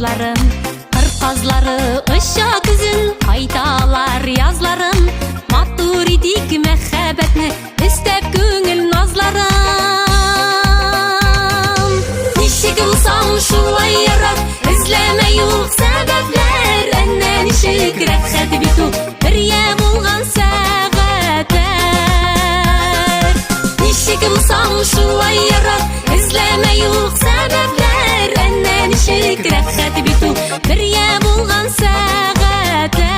казларын. Кыр казлары оча көзен, кайталар язларын. Матур итик мәхәббәтне, өстәп күңел назларын. Ничек булсаң шулай ярат, эзләмә юк сәбәпләр. Әнә ничек рәхәт бит ул, бергә булган сәгатьләр. Ничек булсаң шулай ярат, эзләмә юк сәбәпләр. Әнә ничек рәхәт бит ул, бергә булган сәгатьләр.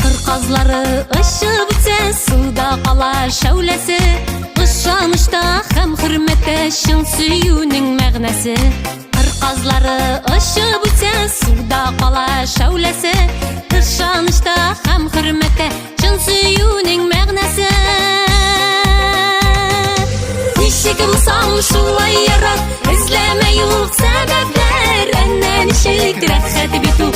Кыр казлары очып үтсә, суда кала шәүләсе. Ышанычта һәм хөрмәттә чын сөюнең мәгънәсе. Кыр казлары очып үтсә, суда кала шәүләсе. Ышанычта һәм хөрмәттә чын сөюнең мәгънәсе. Ничек булсаң шулай ярат, эзләмә юк сәбәпләр. Әнә ничек рәхәт бит ул.